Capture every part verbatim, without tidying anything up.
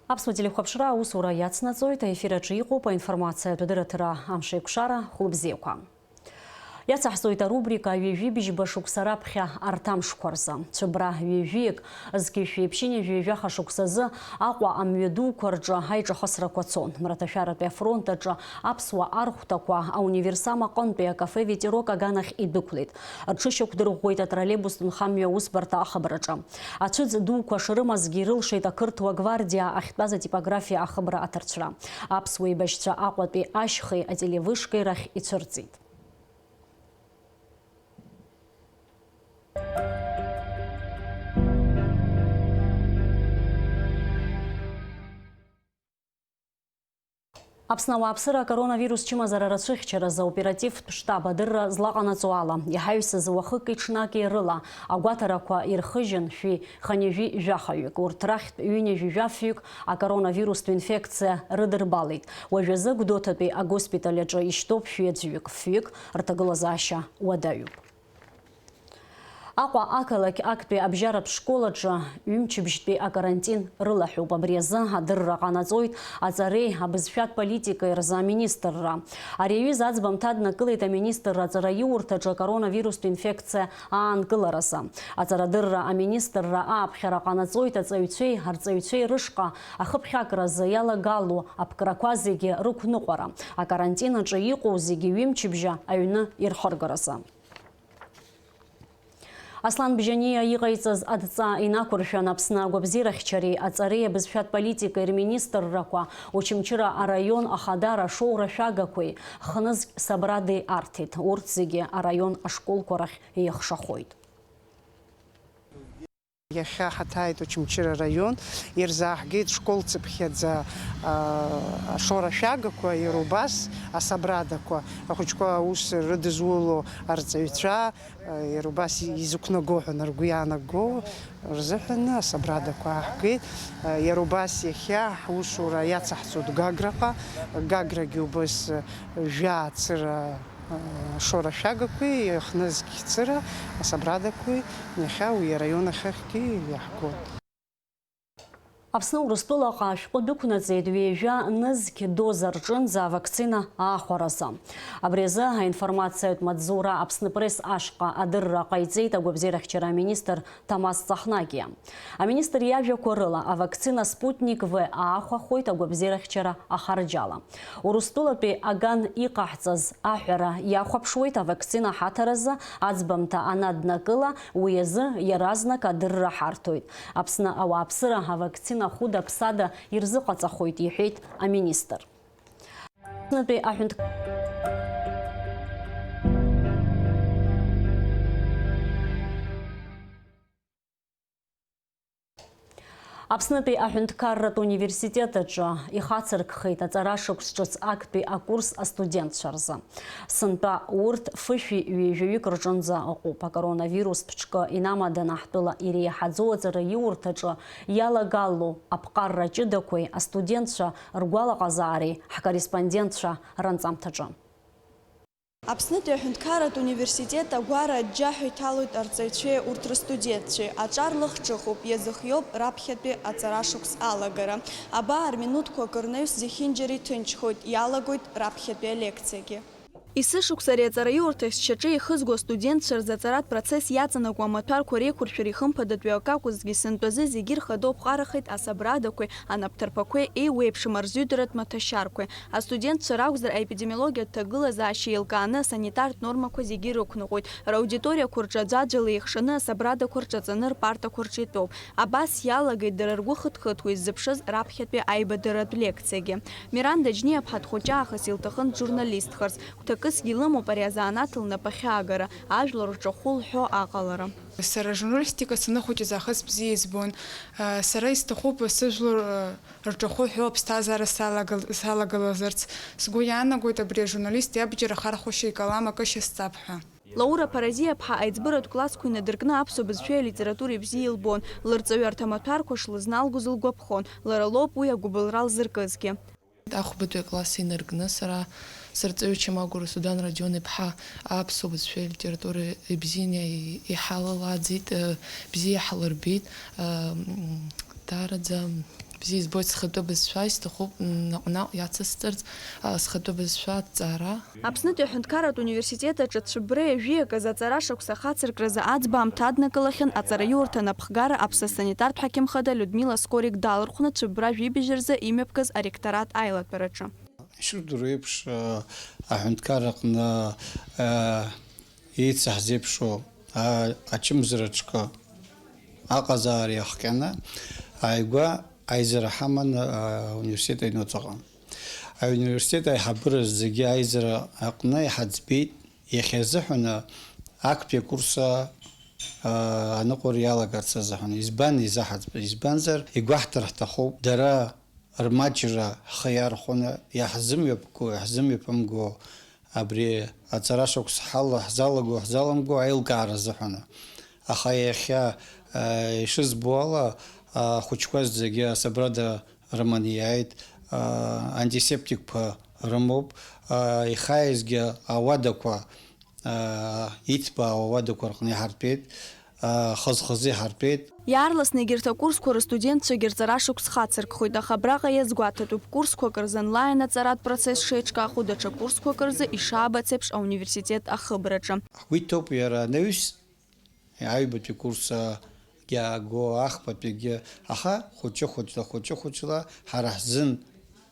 Аԥсуа телехәаԥшра аусура иацнаҵоит, аефир аҿы иҟоуп аинформациатә адырраҭара Амшеикәшара, хәылбзиақәа. Иацаҳҵоит арубрика ҩажәи бжьба шықәса раԥхьа арҭ амшқәа рзы. Цәыббра ҩажәиак, зқьи жәшәи ԥшьынҩажәи жәаха шықәсазы Аҟәа амҩа дуқәа рҿы аиҿахысрақәа цон. Мраҭашәаратәи афронт аҿы аԥсуа архәҭақәа ауниверсам аҟынтәи акафе Ветерок аганахь идәықәлеит. Рҽышьақәдырӷәӷәеит атроллейбустә нхамҩа аусбарҭа ахыбраҿы. Ацәыӡ дуқәа шрымазгьы ирылшеит ақырҭуа гвардиа ахьтәаз атипографиа ахыбра аҭарцәра. Аԥсуа еибашьцәа Аҟәатәи ашьхеи ателевышкеи рахь ицәырҵит. Аԥсны ауааԥсыра акоронавирус чымазара рацәыхьчаразы аоперативтә штаб адырра злаҟанаҵо ала, иҳаҩсыз уахыки-ҽнаки рыла агәаҭарақәа ирхыжьын шәи хынҩажәи жәахаҩык. Урҭ рахьтә ҩынҩажәи жәафҩык акоронавирустә инфекциа рыдырбалеит. Уажәазы Гәдоуҭатәи агоспиталь аҿы ишьҭоуп шәи аӡәҩык, фҩык рҭагылазаашьа уадаҩуп. Аҟәа ақалақь актәи абжьаратә школ аҿы ҩымчыбжьтәи акарантин рылаҳәоуп. Абри азы адырра ҟанаҵоит аҵареи абызшәатә политикеи рзы аминистрра. Ари аҩыза аӡбамҭа аднакылеит аминистрра аҵараиурҭаҿы акоронавирустә инфекциа аанкыларазы. Аҵарадырра аминистрра ааԥхьара ҟанаҵоит аҵаҩцәеи арҵаҩцәеи рышҟа ахыԥхьакразы иалагало аԥкрақәа зегьы рықәныҟәара, акарантин аҿы иҟоу зегьы ҩымчыбжьа аҩны ирхыргаразы. Аслан Бжьаниа иҟаиҵаз адҵа инақәыршәан, Аԥсны агәабзиарахьчареи аҵареи абызшәатә политикеи рминистррақәа Очамчыра араион Ахадара ашоура шәагақәеи хнызқь сабрадеи арҭеит. Урҭ зегьы араион ашколқәа рахь еихшахоит. Иахьа ҳаҭааит Очамчыра араион, ирзааҳгеит школ цыԥхьаӡа, а, ашоура шәагақәа, иара убас асабрадақәа, ахәыҷқәа аус рыдызуло арҵаҩцәа, иара убас изықәнаго ҳәа ргәы иаанаго рзыҳәан асабрадақәа ааҳгеит. Иара убас иахьа ҳусура иацаҳҵоит Гаграҟа. Гаграгьы убас жәаа цыра ашоура шәагақәеи хнызқь цыра асабрадақәеи иахьа уи араион ахьахьгьы иаҳгон. Аԥсны Урыстәылаҟа ашәҟәы дәықәнаҵеит ҩажәа нызқь доза рҿынӡа авакцина аахәаразы. Абри азы аинформациатә маҵзура Аԥсны Пресс ашҟа адырра ҟаиҵеит агәабзиарахьчара аминистр Ҭамаз Ҵахнагиа. Аминистр иажәақәа рыла, авакцина Спутник В аахәахоит агәабзиарахьчара ахарџьала. Урыстәылатәи аган иҟаҳҵаз аҳәара иахәаԥшуеит, авакцина ҳаҭаразы аӡбамҭа анаднакыла, уи азы иаразнак адырра ҳарҭоит. Аԥсны ауааԥсыра авакцина хәыда-ԥсада ирзыҟаҵахоит, иҳәеит аминистр. Аԥснытәи аҳәынҭ- Аԥснытәи аҳәынҭқарратә университет аҿы ихацыркхеит аҵара шықәс ҿыц актәи акурс астудентцәа рзы. Сынтәа урҭ фышәи ҩажәаҩык рҿынӡа ыҟоуп. Акоронавирус ԥшкы инамаданы ҳтәыла иреиҳаӡоу аҵараиурҭаҿы иалагало аԥҟарра ҷыдақәеи астудентцәа ргәалаҟазаареи ҳкорреспондентцәа ранҵамҭаҿы. Аԥснытәи аҳәынҭқарратә университет агәара аџьџьаҳәа иҭалоит арҵаҩцәеи урҭ рыстудентцәеи. Аҿар лыхҿыхуп, иазыхиоуп раԥхьатәи аҵара шықәс алагара. Абар, минуҭқәак рнаҩс зехьынџьара иҭынчхоит, иалагоит раԥхьатәи алекциагьы. Есышықәса ари аҵараиурҭахь сшьаҿа ихызго астудентцәа рзы аҵаратә процесс иаҵанакуа амаҭәарқәа реиқәыршәара ихымԥадатәиу акы акәызҭгьы, сынтәазы зегьы рхадоуп ҟарахеит асабрадақәеи анапҭарԥақәеи еиуеиԥшым арзыҩдаратә маҭәашьарқәеи. Астудентцәа ракәзар, аепидемиологиатә ҭагылазаашьа еилкааны асанитартә нормақәа зегьы ирықәныҟәоит. Раудиториақәа рҿы аӡәаӡәала еихшаны асабрадақәа рҿаҵаны рпартақәа рҿы итәоуп. Абас иалагеит дара ргәы хыҭхыҭуа иззыԥшыз раԥхьатәи аибадырратә лекциагьы. Миранда Џьниаԥҳа дхәыҷаахыс илҭахын дџьурналистхарц. Гәҭакысгьы илымоуп ари азанааҭ лнапы ахьаагара, ажәлар рҿахәы лҳәо аҟалара. Сара ажурналистика саныхәыҷыз аахыс бзиа избон. Сара исҭахуп сыжәлар рҿахәы ҳәоу аԥсҭазаара салагал-, салагалазарц. Сгәы иаанагоит абри ажурналист иабџьар ахархәашьа икалам акы шьасҵап ҳәа. Лаура Паразиаԥҳа аиҵбыратә классқәа инадыркны аԥсуа бызшәеи алитературеи бзиа илбон, лырҵаҩы арҭ амаҭәарқәа шлызналгоз лгәаԥхон, лара лоуп уи агәыбылра лзыркызгьы. Ахәбатәи акласс инаркны сара сырҵаҩы Чамагәра Судан Радион-иԥҳа аԥсуа бызшәеи алитературеи ибзианы иҳалалаӡеит, э, бзиа иҳалырбеит, э, м, даараӡа Бзиа избоит схатәы бызшәа, исҭахуп наҟ-наҟ иацысҵарц, а, схатәы бызшәа аҭҵаара. Аԥснытәи аҳәынҭқарратә университет аҿы цәыббра ҩажәи акы азы аҵарашықәса хацыркразы аӡбаамҭа аднакылахьан аҵараиурҭа анапхгара аԥсасанитартә ҳақьым хада Людмила Скорик далархәны цәыббра жәибжь рзы имҩаԥгаз аректорат аилатәараҿы. Ишырдыруа еиԥш, аҳәынҭқарра аҟны еицаҳзеиԥшу ачымазара ҿкы аҟазаара иахҟьаны ааигәа аизара ҳаман ауниверситет аҩнуҵаҟа. Ауниверситет аиҳабыра зегьы аизара аҟны иҳаӡбеит, иахьазыҳәаны актәи акурс аныҟәара иалагарц азыҳәан. Избан изаҳаӡбеит? Избанзар, игәаҳҭар ҳҭахуп, дара рмаҷра ҳхы иархәаны иаҳзымҩаԥго, иаҳзымҩаԥымго абри аҵара шықәс ҳала-, ҳзалаго, ҳзаламго аилкаара азыҳәаны. Аха иахьа, ишызбо ала, ахәыҷқәа зегьы асабрада рыманы иааит, антисептикқәа рымоуп, ихааизгьы ауадақәа, иҭбаау ауадақәа рҟны иҳартәеит, хаз-хазы иҳартәеит. Иаарласны егьырҭ акурсқәа рыстудентцәагьы рҵара шықәс хацыркхоит, аха абраҟа иазгәаҭатәуп, курсқәак рзы онлайн аҵаратә процесс шеиҿкаахо, даҽа курсқәак рзы ишаабац еиԥш ауниверситет ахыбраҿы. Ҳгәы иҭоуп иара анаҩс, аҩбатәи курсгьы ааго, ахԥатәигьы, аха хәыҷы-хәыҷла, хәыҷы-хәыҷла ҳара ҳзын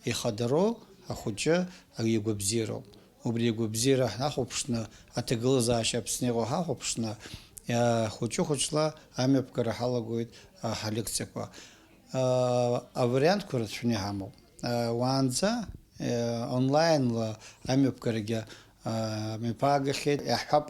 ихадароу ахәыҷы игәабзиароуп. Убри агәабзиара ҳнахәаԥшны, аҭагылазаашьа Аԥсны иҟоу ҳахәаԥшны, хәыҷы-хәыҷла амҩаԥгара ҳалагоит ҳалекциақәа. Авариантқәа рацәаны иҳамоуп. Уаанӡа онлаинла амҩаԥгарагьы мҩаԥаагахьеит. Иаҳҳәап,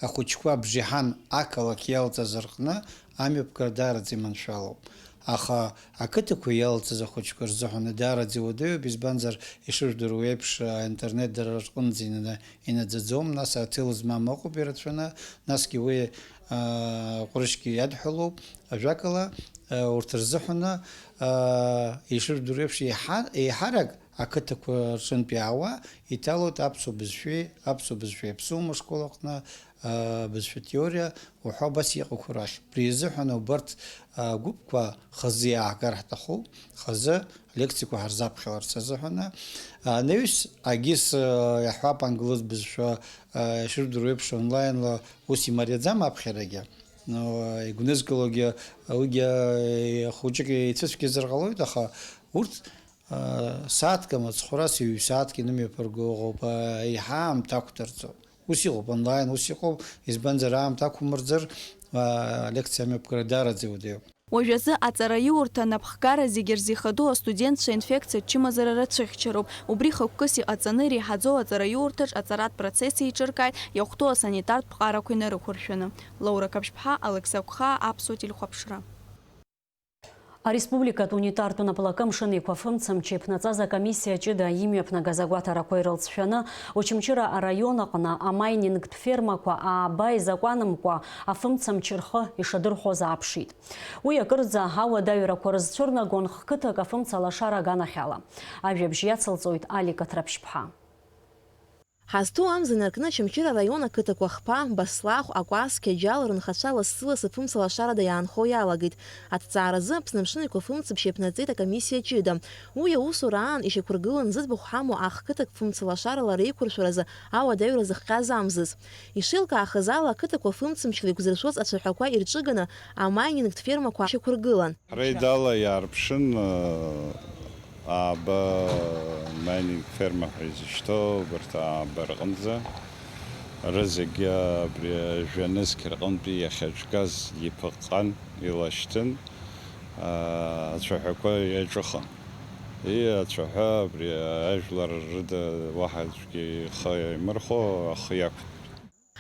ахәыҷқәа абжеиҳан ақалақь иалҵыз рҟны амҩаԥгара даараӡа иманшәалоуп. Аха ақыҭақәа иалҵыз ахәыҷқәа рзыҳәан даараӡа иуадаҩуп, избанзар, ишыжәдыруа еиԥш, аинтернет дара рҟынӡа инана-, инаӡаӡом, нас аҭел змам ыҟоуп ирацәаны, насгьы уи, аа, ҟәрышьгьы иадҳәалоуп, ажәакала, аа, урҭ рзыҳәаны, аа, ишыжәдыруа еиԥш, еиҳа-, еиҳарак ақыҭақәа рҿынтә иаауа иҭалоит аԥсуа бызшәеи, аԥсуа бызшәеи аԥсуама школ аҟны, бызшәа теориа уҳәа абас иҟақәоу рахь. Убри изыҳәан убарҭ агәыԥқәа хазы иаагар ҳҭахуп, хазы лекциақәа ҳарзаԥхьаларц азыҳәаны. Анаҩс, агьыс иаҳҳәап, англыз бызшәа, ишырдыруа еиԥш, онлаинла ус имариаӡам аԥхьарагьы. Игәнызкылогьы уигьы хәыҷык еицәыцәгьазар ҟалоит, аха урҭ сааҭк амыцхәра, сыҩ сааҭк инымҩаԥырго ыҟоуп, еиҳа аамҭа ақәдырҵоит. Ус иҟоуп, онлайн ус иҟоуп, избанзар, аамҭа ақәумырӡыр, алекциа амҩаԥгара даараӡа иуадаҩуп. Уажәазы аҵараиурҭа анапхгара зегьы рзы ихадоу астудентцәа инфекциатә чымазара рацәыхьчароуп. Убри хықәкыс иҟаҵаны, иреиҳаӡоу аҵараиурҭаҿ аҵаратә процесс еиҿыркааит, иахәҭоу асанитартә ԥҟарақәа инарықәыршәаны. Лаура Қаԥшьԥҳа, Алықьса Гәхаа, Аԥсуа телехәаԥшра. Ареспубликатә унитартә наплакы амшын еиқәафымцамч еиԥнаҵаз акомиссиа ҷыда имҩаԥнагаз агәаҭарақәа ирылҵшәаны, Очамчыра араион аҟны амайнингтә фермақәа ааба изакәанымкәа афымцамч рхы ишадырхәоз ааԥшит. Уи акырӡа ауадаҩрақәа рызцәырнагон х-қыҭак афымца лашара аганахьала. Ажәабжь иацылҵоит Алика Ҭраԥшьԥҳа. Ҳазҭоу амза инаркны Очамчыра араион ақыҭақәа Хԥа, Баслахә, Акәас, Қьаџьал рынхацәа лассы-лассы фымца лашарада иаанхо иалагеит. Аҭҵааразы Аԥсны амшын еиқәафымцамч иаԥнаҵеит акомиссиа ҷыда. Уи аусура аан ишьақәыргылан зыӡбахә ҳамоу ахқыҭак фымца лашарала реиқәыршәаразы ауадаҩра зыхҟьаз амзыз. Ишеилкаахаз ала, ақыҭақәа фымцамчла иқәзыршәоз ацәаҳәақәа ирҿыганы амайнинг фермақәа шьақәыргылан. Ҳара идала иаарԥшын, ааба майнинг ферма ҳәа изышьҭоу убарҭ ааба рҟынӡа, рызегьы абри жәа-нызқь рҟынтәи иахьаҿгаз иԥыҟҟан, илашьҭын, ацәаҳәақәа иаҿыхын. И, ацәаҳәа абри ажәлар рыда уаҳа аӡәгьы ихы иаимырхәо ахы иақәтәеит.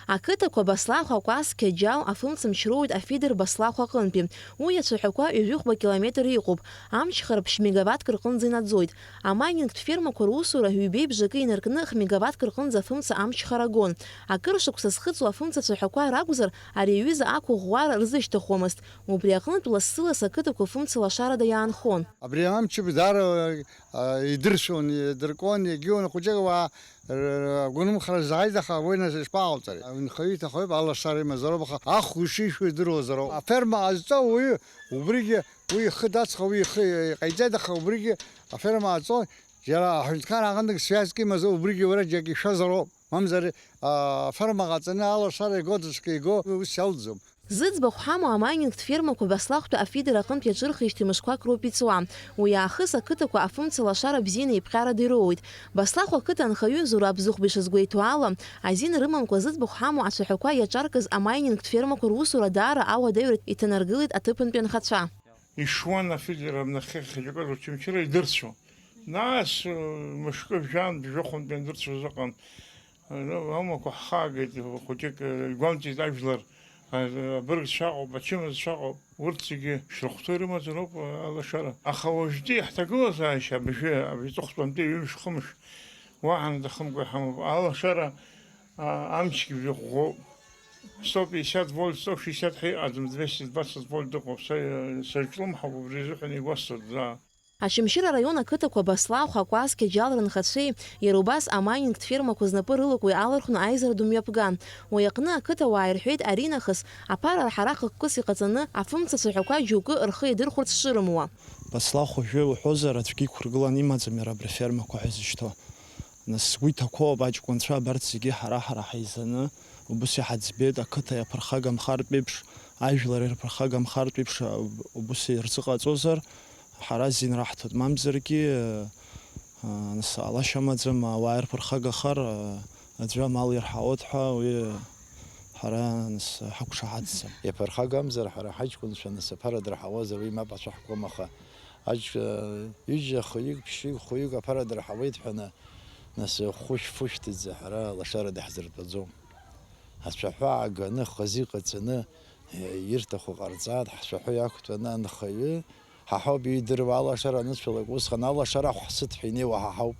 Ақыҭақәа Баслахә, Акәас, Қьаџьал афымцамч роуеит афидер Баслахә аҟынтәи. Уи ацәаҳәақәа ҩажәихәба километр иҟоуп. Амчхара ԥшь мегаваттк рҟынӡа инаӡоит. Амайнингтә фермақәа русура ҩбеи бжакы инаркны хә-мегаваттк рҟынӡа афымца амчхара гон. Акыр шықәса зхыҵуа афымца цәаҳәақәа ракәзар, ари аҩыза ақәыӷәӷәара рзышьҭыхуамызт. Убри аҟнытә лассы-ласс ақыҭақәа фымца лашарада иаанхон. Абри амчыбжь даара, а, идыршәон, идыркуан, егьиун, хәыҷык ауаа Р-, агәынамхара зааит, аха уи нас ишԥаҟауҵари? Анхаҩы иҭахоит, алашара имазароуп, аха ахә ишишәо идыруазароуп. Аферма ҟазҵо уаҩы, убригьы уи ихы дацха, уи ихы иҟаиҵеит, аха убригьы аферма ҟазҵо, џьара аҳәынҭқар аҟынтәи свиазк имазар, убригьы уара џьаргьы ишәазароуп. Мамзар, а, аферма ҟаҵаны алашара иго, даҽакы иго, ус иалҵӡом. Зыӡбахә ҳамоу амайнингтә фермақәа Баслахәтәи афидер аҟынтә иаҿырхижьҭеи мышқәак роуп иҵуа. Уи аахыс ақыҭақәа афымца лашара бзианы еиԥҟьарада ироуеит. Баслахә ақыҭа анхаҩы Зураб Зыхәба ишазгәеиҭо ала, азин рымамкәа зыӡбахә ҳамоу ацәаҳәақәа иаҿаркыз амайнингтә фермақәа русура даара ауадаҩратә иҭанаргылеит аҭыԥантәи анхацәа. Ишуан афидер абнахьы хьаџьакәаз Очамчыра идырцәо. Нас, э, мышкы жәантә, жәохәынтә иандырцәоз ыҟан. Амақәа ҳхаагеит, хәыҷык, э, игәамҵит ажәлар, а, абырг цәаҟоуп, ачымазцәаҟоуп, урҭ зегьы шрыхәҭоу ирымазароуп, а, алашара. Аха уажәтәи ҳҭагылазаашьа абыржәы, абри аҵыхәтәантәи ҩымш-хымш, уаҳа наҭахымкәа иҳамоуп. Алашара, а, амчгьы жәохәхоуп. Сто пятьдесят вольт, сто шестьдесят ҳәа иҟаӡам, двести двадцать вольт ыҟоуп. Са, э, сырҿлымҳауп, убри азыҳәан игәасҭоит, заа. Очамчыра араион ақыҭақәа Баслахә, Акәасқьа, Џьал рынхацәеи иара убас амайнингтә фермақәа знапы рылакуеи алархәны аизара ду мҩаԥган. Уи аҟны ақыҭауаа ирҳәеит, аринахыс аԥара арҳара хықәкыс иҟаҵаны, афымца цәаҳәақәа џьоукы рхы иадырхәарц шырымуа. Баслахә уажәы уҳәозар, аӡәгьы иқәыргыланы имаӡам иара абри афермақәа ҳәа зышьҭоу. Нас сгәы иҭақәоуп аҷкәынцәа абарҭ зегьы ҳара-ҳара ҳаизаны, убыс иҳаӡбеит, ақыҭа иаԥырхагамхартә еиԥш, ажәлар ирԥырхагамхартә еиԥш, убыс ирзыҟаҵозар, ҳара азин раҳҭоит, мамзаргьы, а, нас, алашьа амаӡам, ауаа ирԥырхагахар, а, аӡәы амал ирҳауеит ҳәа уи ҳара, нас, ҳақәшаҳаҭӡам. Иаԥырхагамзар, ҳара ҳаҷкәынцәа, нас, аԥара дырҳауазар, уи мап ацәаҳкуам, аха аҷ-, ҩыџьа хҩык, ԥшьҩык, хәҩык аԥара дырҳауеит ҳәа, на-, нас, хәышә-фышәҭаӡа ҳара лашара даҳзыртәаӡом. Ацәаҳәа ааганы, хазы иҟаҵаны, ирҭаху ҟарҵааит, ҳцәаҳәа иақәтәаны анхаҩы, ҳа ҳауп иидыруа, алашара аныцәалак усҟан, алашара ҳәа ҳсыҭ ҳәа инеиуа ҳа ҳауп.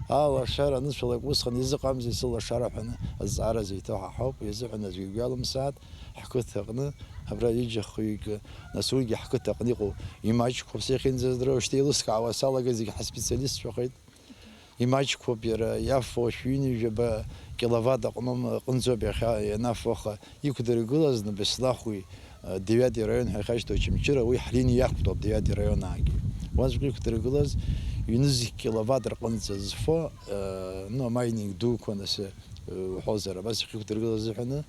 Алашара аныцәалак усҟан изыҟамзи сылашара ҳәа азҵаара зиҭо ҳа ҳауп, уи азыҳәан аӡәгьы игәы иалымсааит, ҳқыҭа аҟны, абра ҩыџьа хҩык, нас уигьы ҳқыҭа аҟны иҟоу имаҷқәоуп, сахьынӡадыруа, уажәшьҭа еилыскаауа салагаз зегь ҳаспециалистцәахеит. Имаҷқәоуп иара, иафо шәи ҩынҩажәаба киловатт аҟном-, аҟынӡоуп иахьа ианафо, аха иқәдыргылазны Беслахәи, а, девятый раион ҳәа ихашьҭоу Очамчыра, уи ҳлиниа иақәтәоуп девятый раионаагьы. Уаҵәҟьа иқәдыргылаз ҩнызқь киловатт рҟынӡа зфо, а, ну, амайнинг дуқәа, нас, а, уҳәозар, абас иахьықәдыргылаз азыҳәаны,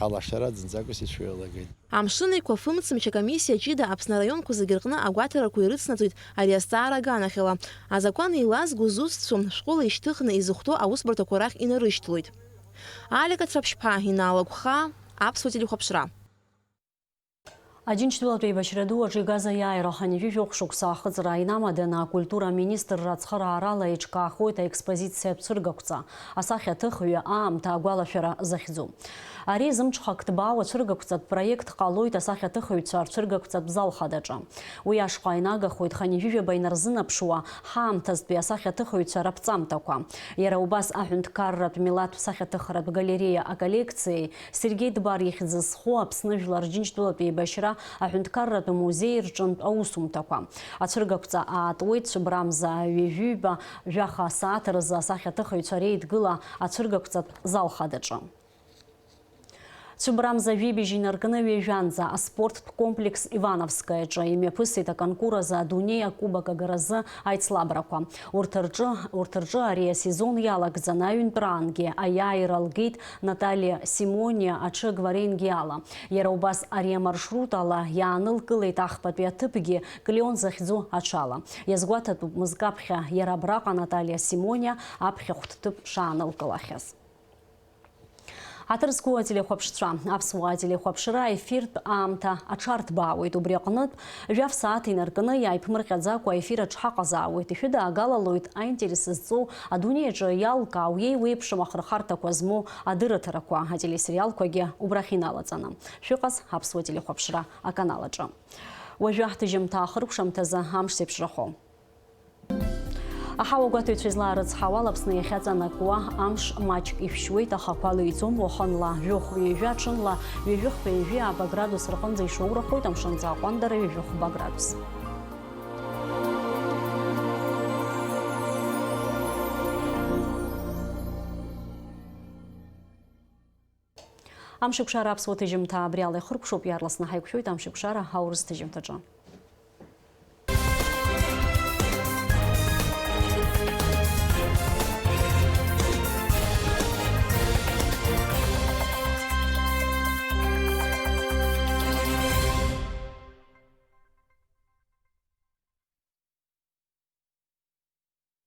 ҳалашара зынӡакгьы сицәыҩалагеит. Амшын Еиқәа фымцамч акомиссиа ҷыда Аԥсны араионқәа зегьы рҟны агәаҭарақәа ирыцнаҵоит ари азҵаара аганахьала. Азакәан еилазго зусҭцәоу шәҟәыла ишьҭыхны изыхәҭоу аусбарҭақәа рахь инарышьҭлоит. Алика Цраԥшьԥа, Инал Агәхаа, Аԥсуа телехәаԥшра. Аџьынџьтәылатә еибашьра ду аҿы игаз аиааира хынҩажәи жәохә шықәса ахыҵра инамаданы акультура аминистрра ацхыраарала еиҿкаахоит аекспозициатә цәыргақәҵа, асахьаҭыхҩы аамҭа агәалашәара захьӡу. Ари зымҽхак ҭбаау ацәыргақәҵатә проект ҟалоит асахьаҭыхыҩцәа рцәыргақәҵатә зал хадаҿы. Уи ашҟа инагахоит хынҩажәижәаба инарзынаԥшуа ҳаамҭазтәи асахьаҭыхыҩцәа раԥҵамҭақәа. Иара убас аҳәынҭқарратә милаҭтә сахьаҭыхратә галереиа аколлекциеи Сергеи Дбар ихьӡ зху Аԥсны Жәлар Џьынџьтәылатә еибашьра аҳәынҭқарратә музеи рҿынтә аусумҭақәа. Ацәыргақәҵа аатуеит цәыбрамза ҩажәиба жәаха асааҭ рзы асахьаҭыхыҩцәа реидгыла ацәыргақәҵатә зал хадаҿы. Цәыбрамза жәибжь инаркны ҩажәанӡа аспорттә комплекс Ивановскаиаҿы имҩаԥысит аконкур азы адунеи акубок агаразы аицлабрақәа. Урҭ рҿы, урҭ рҿы ари асезон иалагӡаны аҩынтәраангьы аиааира алгеит Наталиа Симониа аҽы Гваренгиала. Иара убас ари амаршрут ала иаанылкылеит ахԥатәи аҭыԥгьы Клеон захьӡу аҽала. Иазгәаҭатәуп мызкы аԥхьа иара абраҟа Наталиа Симониа аԥхьахәтә ҭыԥ шаанылкылахьаз. Ҳаҭыр зқәу ателехәаԥшцәа, аԥсуаа ателехәаԥшра аефиртә аамҭа аҽарҭбаауеит, убри аҟнытә, жәаф сааҭ инаркны иааиԥмырҟьаӡакәа аефир аҿы ҳаҟазаауеит, ишәыдаагалалоит аинтерес зҵоу адунеи аҿы иалкаау иеиуеиԥшым ахырхарҭақәа змоу адырраҭарақәа, ателесериалқәагьы убрахь иналаҵаны. Шәыҟаз ҳаԥсуа телехәаԥшра аканал аҿы. Уажәы ҳҭыжьымҭа ахыркәшамҭазы амш зеиԥшрахо. Аҳауагәаҭаҩцәа излаарыцҳауала, Аԥсны иахьаҵанакуа амш маҷк ишәшьуеит, ахақәа леиӡом, уахынла жәохә-ҩажәа, ҽынла ҩажәихԥа-ҩажәи ааба градус рҟынӡа ишоурахоит, амшынӡы аҟәандара ҩажәихәба градус. Амшеикәшара аԥсуа ҭыжьымҭа абри ала ихыркәшоуп, иаарласны ҳаиқәшәоит Амшеикәшара аурыс ҭыжьымҭаҿы.